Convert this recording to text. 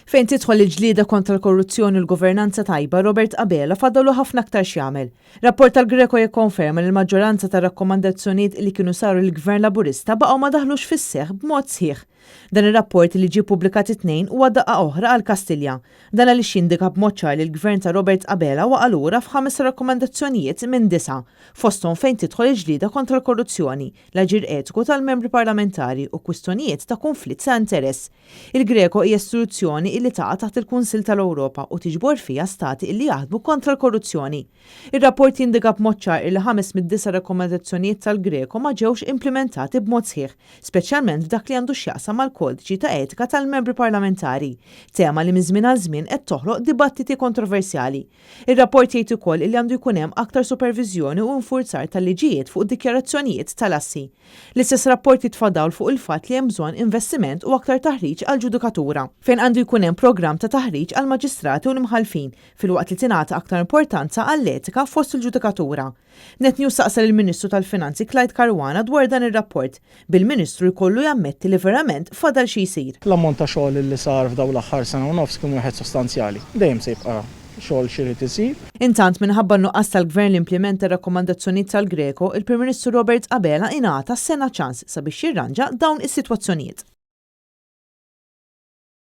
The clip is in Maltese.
Fejn tidħol il-ġlieda kontra l-korruzzjoni u l-governanza tajba, Robert Abela fadallu ħafna aktar x'jagħmel. Rapport tal-Greco jikkonferma li l-maġġoranza tar-rakkomandazzjonijiet li kienu saru lill-Gvern Laburista baqgħu ma daħlux fis-seħħ b'mod sħiħ. Dan ir-rapport li ġie ppubblikat it-Tnejn huwa daqqa oħra għal Kastilja. Dan għaliex jindika b'mod ċar li l-Gvern ta' Robert Abela waqa' lura f'ħames rakkomandazzjonijiet minn disgħa, fosthom fejn tidħol il-ġlieda kontra l-korruzzjoni, l-aġir etiku tal-membri parlamentari u kwistjonijiet ta' kunflitt ta' interess. Il-GRECO hija istituzzjoni illi taqa' taħt il-Kunsill tal-Ewropa u tiġbor fiha stati illi jaħdmu kontra l-korruzzjoni. Ir-rapport jindika b'mod ċar illi ħames mid-disa' rakkomandazzjonijiet tal-GRECO ma ġewx implimentati b'mod sħiħ, speċjalment f'dak li għandu x'jaqsam mal-kodiċi ta' etika tal-membri parlamentari, tema li minn żmien għal żmien qed toħloq dibattiti kontroversjali. Ir-rapport jgħid ukoll illi għandu jkun hemm aktar superviżjoni u infurzar tal-liġijiet fuq dikjarazzjonijiet tal-assi. L-istess rapport jitfa' dawl fuq il-fatt li hemm bżonn investiment u aktar taħriġ għall-ġudikatura, fejn għandu jkun hemm programm ta' taħriġ għall-maġistrati u l-imħallfin, filwaqt li tingħata aktar importanza għall-etika fost il-ġudikatura. Net News saqsa lill-Ministru tal-Finanzi Clyde Caruana dwar dan ir-rapport, bil-Ministru jkollu jammetti li verament fadal xi jsir. L-ammont ta' xogħol li sar f'dawn l-aħħar sena u nofs kien wieħed sostanzjali. Dejjem se jibqa' xogħol x'irid isir. Intant, minħabba n-nuqqas tal-Gvern li implimenta r-rakkomandazzjonijiet tal-Greco, il-Prim Ministru Robert Abela ingħata sena ċans sabiex jirranġa dawn is-sitwazzjonijiet.